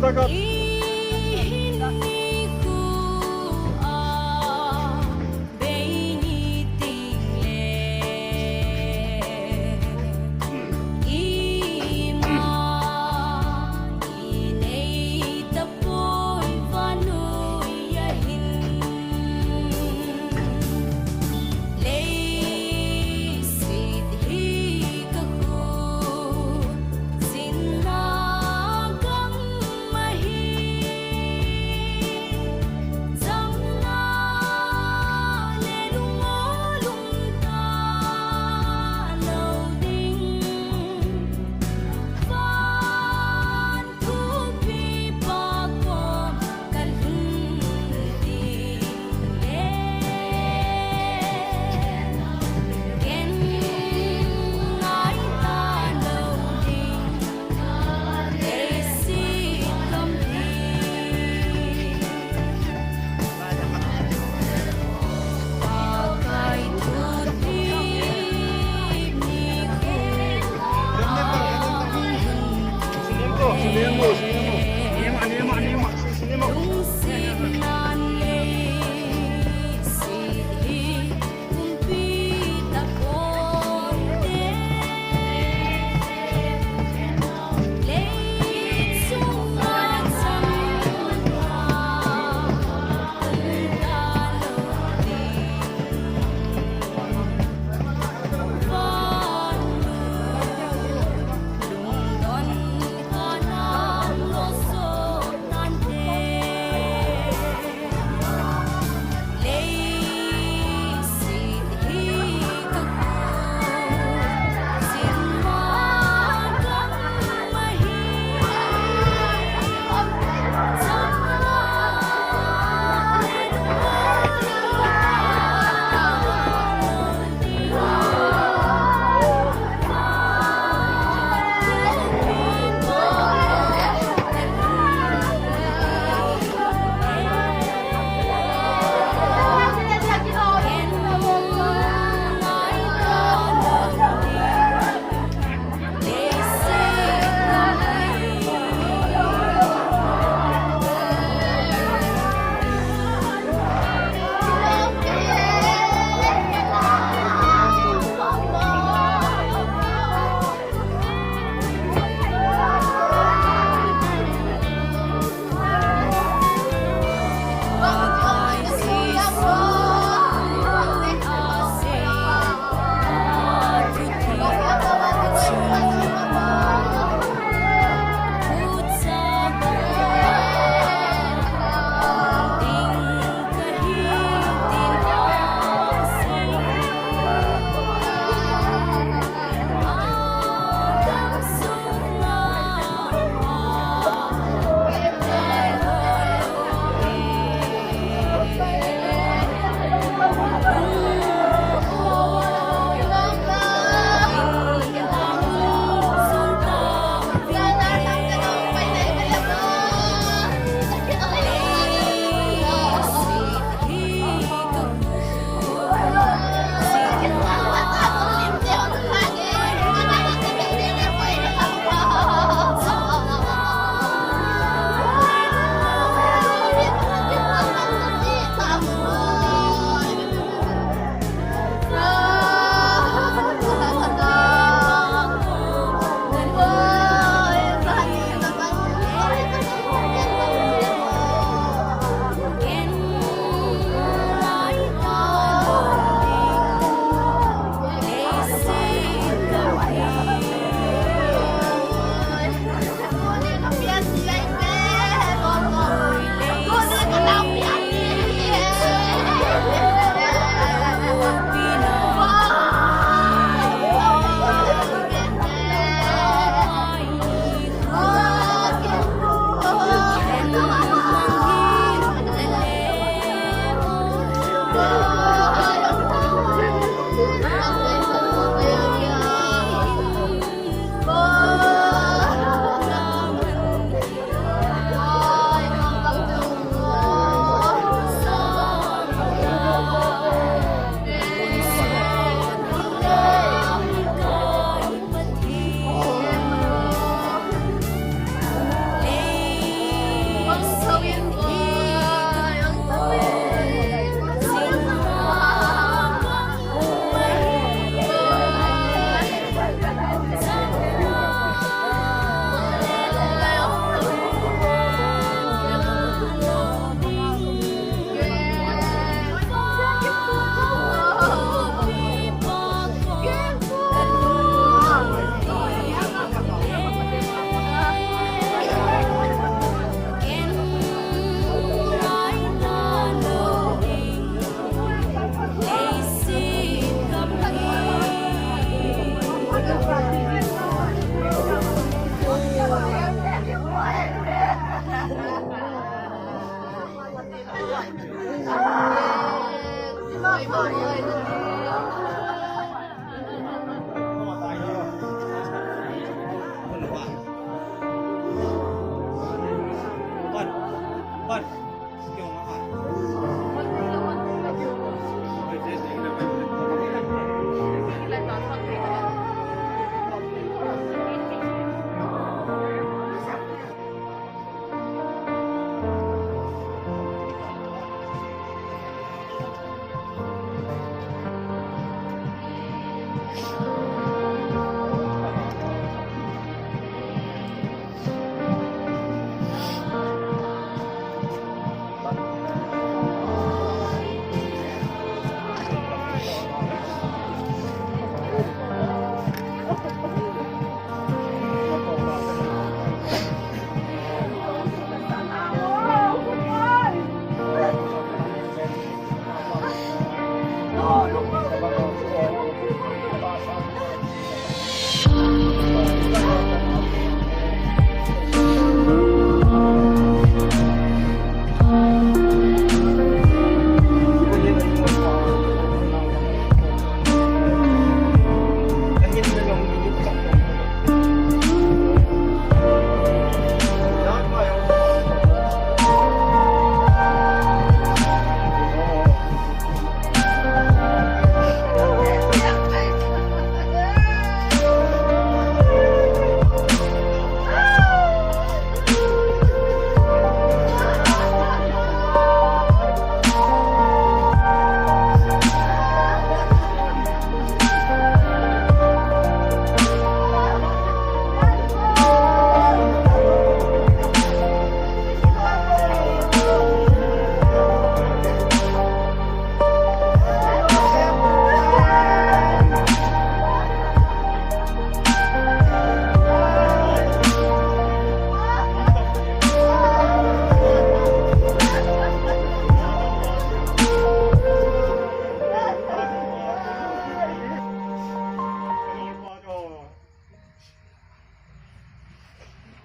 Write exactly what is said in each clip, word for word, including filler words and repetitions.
Ihin nikho a bei ni ting le, ima inei tapoi vannoi ahin. Leiset hi kakhut sinna gam ahi.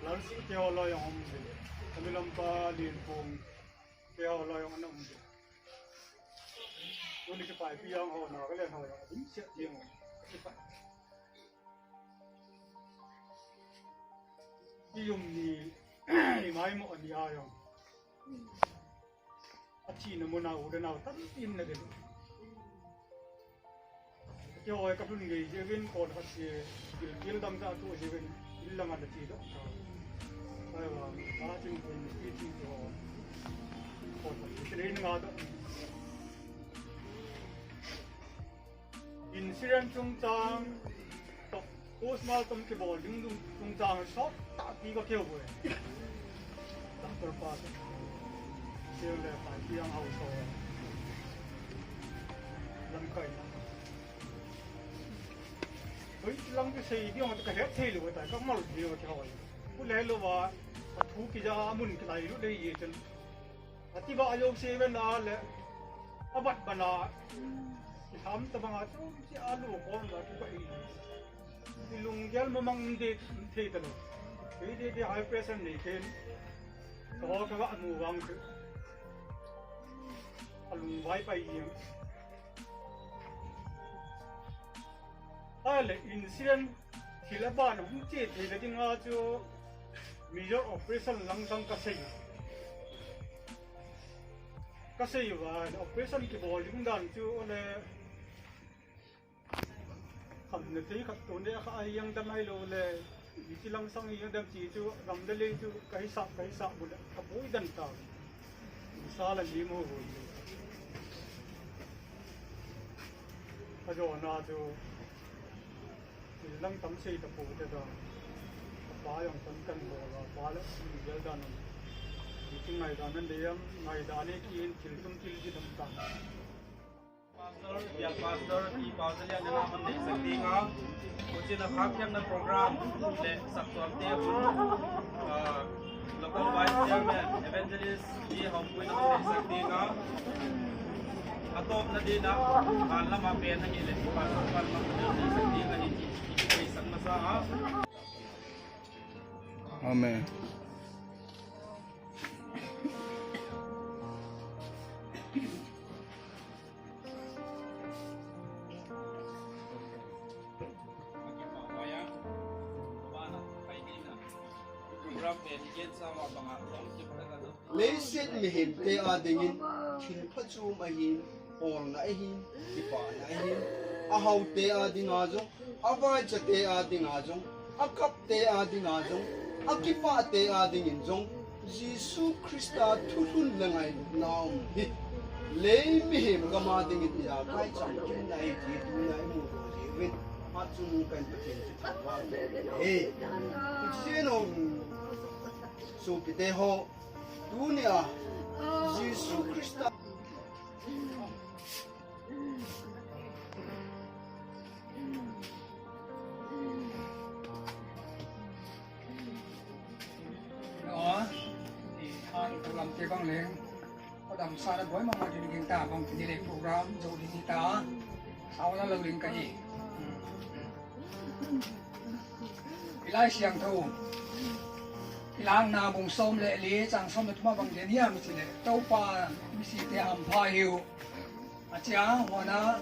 Lalsi te ho lo jong um de. Kami lampa lin pong te ho lo jong ana um de. Tuni kipai pi jong ho na ka len ho jong um se jing. Kipai. Ki um ni i mai mo ni a jong. A thina muna u le nao tampi um na ding. Keiho ka lhun gei jeh uvin kon khat se gilkel dang tah tu jeh uvin in lang a na che doh ta. Ahivang, a ching kun ki ching to. Kon khat se training a doh. Insurance chungchang, to, postmortem kibol ding dung chungchang sot tah pi ka keu e. Doctor pa, sel le pa, pi ang hausa. Lamkai na. Oi, lang kisei ding, ka het thei lou ta, ka mal ding ka hoi. Ku le lou va, a thu kija a mun kilai lou le ye chen. Ati ba ajo se ven a le. Abat bana. Ki ham ta banga chu si alu kon ba ki ba i. Ki lunggel mamang de thei ta lou. Kei de de high pressure nei ken. Ka ho ka ga mu vang chu. Alung vai pai jeng. Ahile incident thil aban hung che theina dinga chu major operation langsang ka sei. Ka sei uva operation kibol ding dan chu le khamna thei khat tun le kha ahi jeng dam ahilou le, hiche langsang hi jeng dam ti chu gam le lei chu ka hisap, ka hisap bu le ka boi den ta. Sa la ni mo bu. Ka jo na chu, lang tam sei ta pu te da. Ka pa jong kon kan bol a, pa le, mi gel dan. Hiche ngaidan nan le jam, ngaidan e ki in thil tum thil ji dam ta. Pastor, Bial Pastor, Pi Paochalian in a hon deisak ding a. Huchina khakhiamna program le saksuante hun, ah, Local Vice Chairman, Evangelist Pi Haokpu in a hon deisak ding a. Atopna ding a, ban lama pen ahile, Pastor pan ma hon deisak ding ahi, i deisak masa a. Amen. Leiset mihemte adingin thil phachom ahin, holna ahin, kipana ahin, ahaote adinga jong, avaichate adinga jong, akapte adinga jong, akipahte adingin jong, Jesu Christa thulhun le ngailutna um hi. Lei mihem gam adingin ijakai chamkimna ahi ti tunia imu thei uvin, achun kan Pathen chu thangvah e. Hiche jeh in sopite ho, tunia Jesu Christa Aw, i han program te bang leng. Adam sa da boi mama ding ding ta bang ti le program jo ding ta. Sao la lo ding ka hi. I Laisiangthou. Kilangna bung som le li chang som le thum a bang ding hiam ti le. Toupa misite hampha hiu. Achia, huana,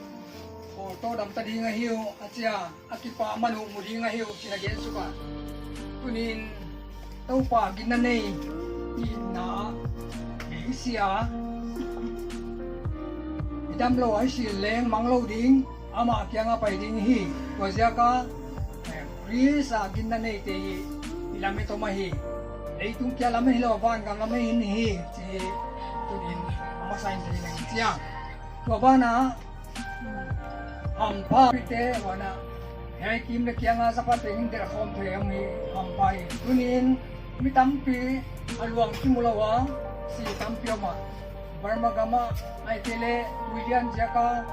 holto damta ding ahiu, achia, akipah man u mu ding ahiu, tina gen suka. Tunin, Toupa ginna nei, ina, isia, idam lou, aisi leng mang lou ding, ama kianga pai ding hi, tua jiaka, eh, Christa ginna neite hi, ilam itom ahi, leitung kia lam hilou, van gam lam hin hi, chi, tunin, amasa in thei nang chia. Tua bana, hampha pite, wana, hei kim le kianga sapa te hin der khom thei ang hi, hampha hi. Tunin, mi tampi, aluang kimu lou a, si tampi ama. Burma gama, ai te le, William jiaka,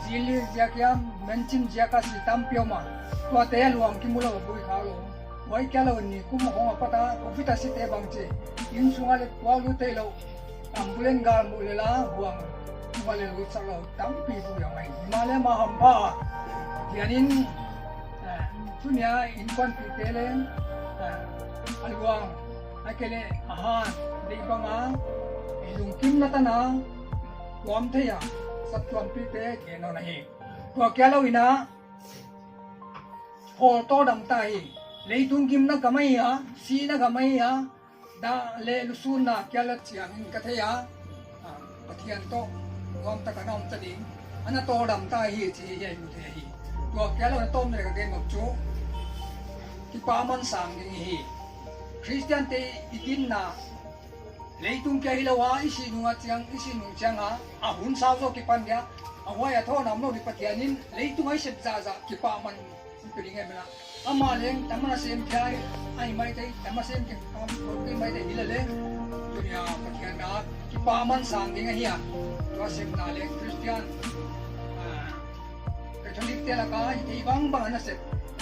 Jili jiakia, Menchin jiaka, si tampi ama. Tua te aluang kimu lou, bui kha lou. Huai kia lou ni kum hong a pata, covid a si te bang che. Insunga le tua lu te lou. Ambulance gal mu le la, huang. Tua le lu sa lou. Tampi bu yang ai. Hima le ma hampha. Tianin, eh, tunia inkuan pi te le, eh, aluang. Akele, ahan. Dei banga. Ilungkim na tana. Tuam thei a. Sap tuam pi te, keno na hi. Tua kia lou ina. Holto damta hi. Leitung gimna gam ahi a, sihna gam ahi a, da le lusunna kia la chiang in ka thei a, a, Pathian toh, nuam taka na um ta ding, ana tol damta hi, chi hi, hi, mu thei hi. Tua kia lou na tom le ka gen mok chu, kipah man sang ding hi. Christian te i ginna, Leitung kia hilou a, i si nung a chiang, i si nung chiang a, a hun sao jo kipan dia, a huai a thon am lou di Pathian in, leitung a i sep ja ja, kipah man, in pe ding e mena. Ama leng, tama na sem kia, ai mai tei, tama sem kia, am, ko ke mai tei, hila le. Tunia, Pathian na, kipah man sang ding ahi a. Tua sem na leng, Christian, ah, Catholic te laka, i bang bang na sep,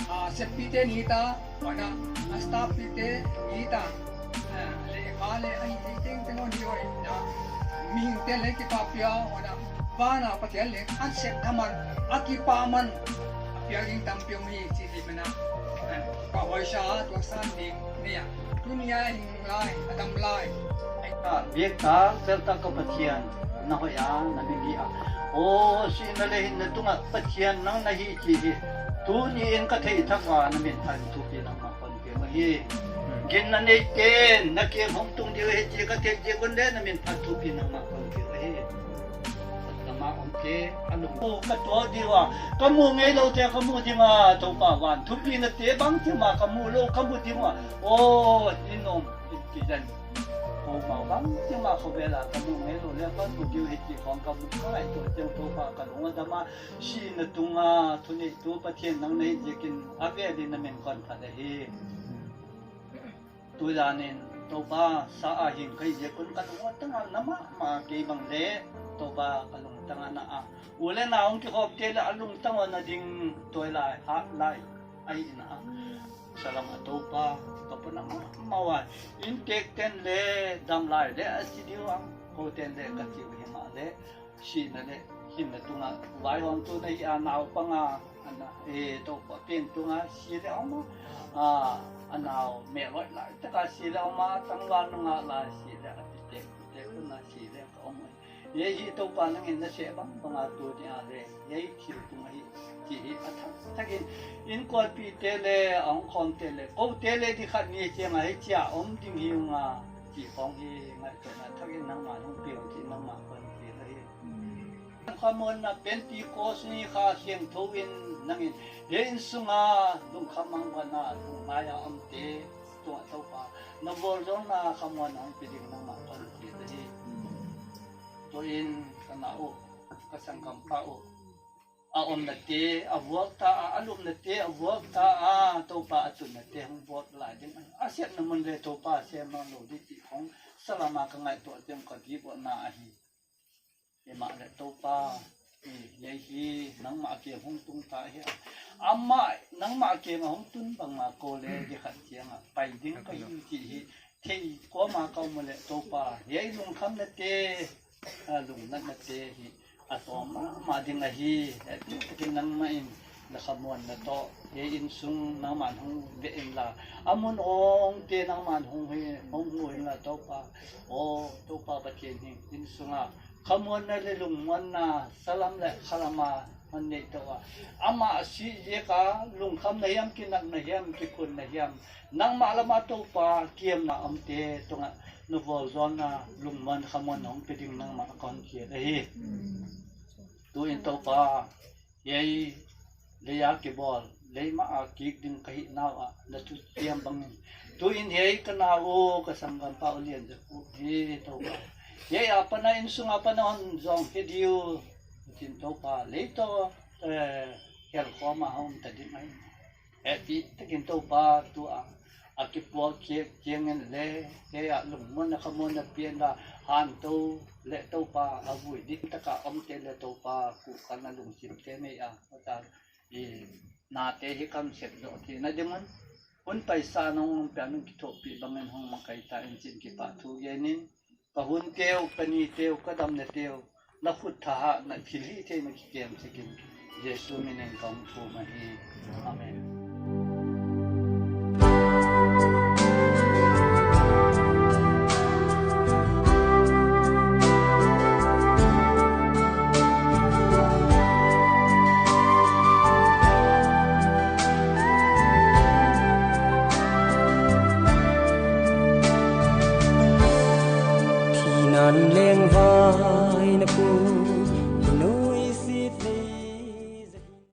ah, sep pi te ni ta, Wana, a staff te, ita, ah, le, ma le, ai, te, teng, teng, on, di, oi, na, mihing te, le, kipah pia, wana, vana, Pathian le, a sep thaman, a kipah man, a pia ding tampi um hi, chi, chi, mena, ah, pa hoi sa, tua san ding, nia, tunia, hing lai, a dam lai, ai. Ah, biak ta, sel ta ka Pathian, na hoi a, na mi gi a. O, sihna le hinna tunga, Pathian nang na hi, chi hi. Tuni in ka thei thak a, na min phat thupi nangma kon pia ma hi. Ginna nei ten, na kiang hong tung diu hi chi ka thei chi kon le, na min phat thupi nangma kon pia ma hi. Nama om ke, a lung. O, ka to diu a, ka mu ngei lou te, ka mu ding a, Toupa van. Thupi na te bang ti ma, ka mu lou, ka mu ding a. O, in om, in ti den. Ko ma bang ti ma, ko vela, ka mu ngei lou le, ka mu diu hi chi kon, ka mu ka ngai to, te Toupa ka lung a dam a. Sihna tunga, thuneitu Pathian nang na hi ziakin, a veli na min kon phat ahi. Tujan in, Toupa, sa a hing ka hi ziakun ka lung a tang a na mama kei bang le, Toupa, ka lung tang a na a. U le nao hung kikhop te le a lungtang a na ding toi lai, hat lai, ahi na a. Salam a Toupa, ka puna mama a. In tek ten le, dam lai le, a si diu ang, ko ten le, ka tiu hi ma le. Sihna le, hinna tunga, vaihom tu na hi a naupang a, ana, e, Toupa pen tunga, si le om a, a, a nau, me loi lai, taka si le om a, tangval nunga lai, si le, a ti te, ti te, kuna si le, ka om a. Ye hi Toupa nangin na se bang, bang a tu ni a le, ye hi thil tunga hi, ti hi a thak, Thakin, inkolpi te le, ahung khom te le, kou te le di khat ni chiang a hichia om ding hiu nga, chi khong hi ngaito na thakin nangma hung piu chi nangma kon ti la hi. Khamon na Pentecost ni kha siang tho in nangin, he insunga lungkham mang wana lung ngai a om te, tua Topa, na bol jong na khamon hung pi ding nangma kon ti la hi. Tua in ka na u, ka sangkam pa u. A om na te, a vuak ta a, a lum na te, a vuak ta a, Topa a tun na te, hung vuak lai ding. A siat na mun le Topa, siam na lo di ti khong, salama ka ngaito te, ka di bo na ahi. Ima le Topa, i, ye hi, nangma ke hung tung ta hi. Ama, nangma ke nga hung tun bang ma ko le, di khat chiang a, pai ding ka hi ti hi, thei ko ma ka um le Topa, ye lungkham na te, a, lungnatna te hi, a tom mama ding ahi, hiti takin nangma in, na khamuan na to, he insung nangma hung ve in la, a mun ong te nangma hung hi, hung hu in la Topa, o, Topa Pathen hi, insunga, khamuan na le lungmuan na, salam le khalama, man nei to a, ama si ye ka, lungkham na hiam, kinak na hiam, kikun na hiam, nangma lama Topa, kiam na om te, tunga, na vol zon na, lungmuan khamuan hung pe ding nangma kon kiat ahi. Tu in Topa, yei, leia kibol, leima a kik ding ka hi nau a, na tu tiam bangin. Tu in yei ka na u, ka sanggam pa u lian ja ku, hi Topa. Yei a pana insung a pana hon zong he diu, tin Topa, lei to, eh, hel khoma hong ta ding ai. Heti takin Topa tua, a kipuak kiak kiangin le, he a lungmuan na khamuan na pian la, han to le Topa, a vui ding taka om te le Topa, ku kan a lungsim te mei a, ata, i, na te hi kam sep do ti na dimun, un paisa nong pia nung kithopi bangin hong makai ta in chin kipa thu genin, ka hun teu, ka ni teu, ka dam na teu, na khut thahat na thil hi thei na kikem sekin, Jesu min in ka hung thum ahi. Amen. Thinan lengvai na pu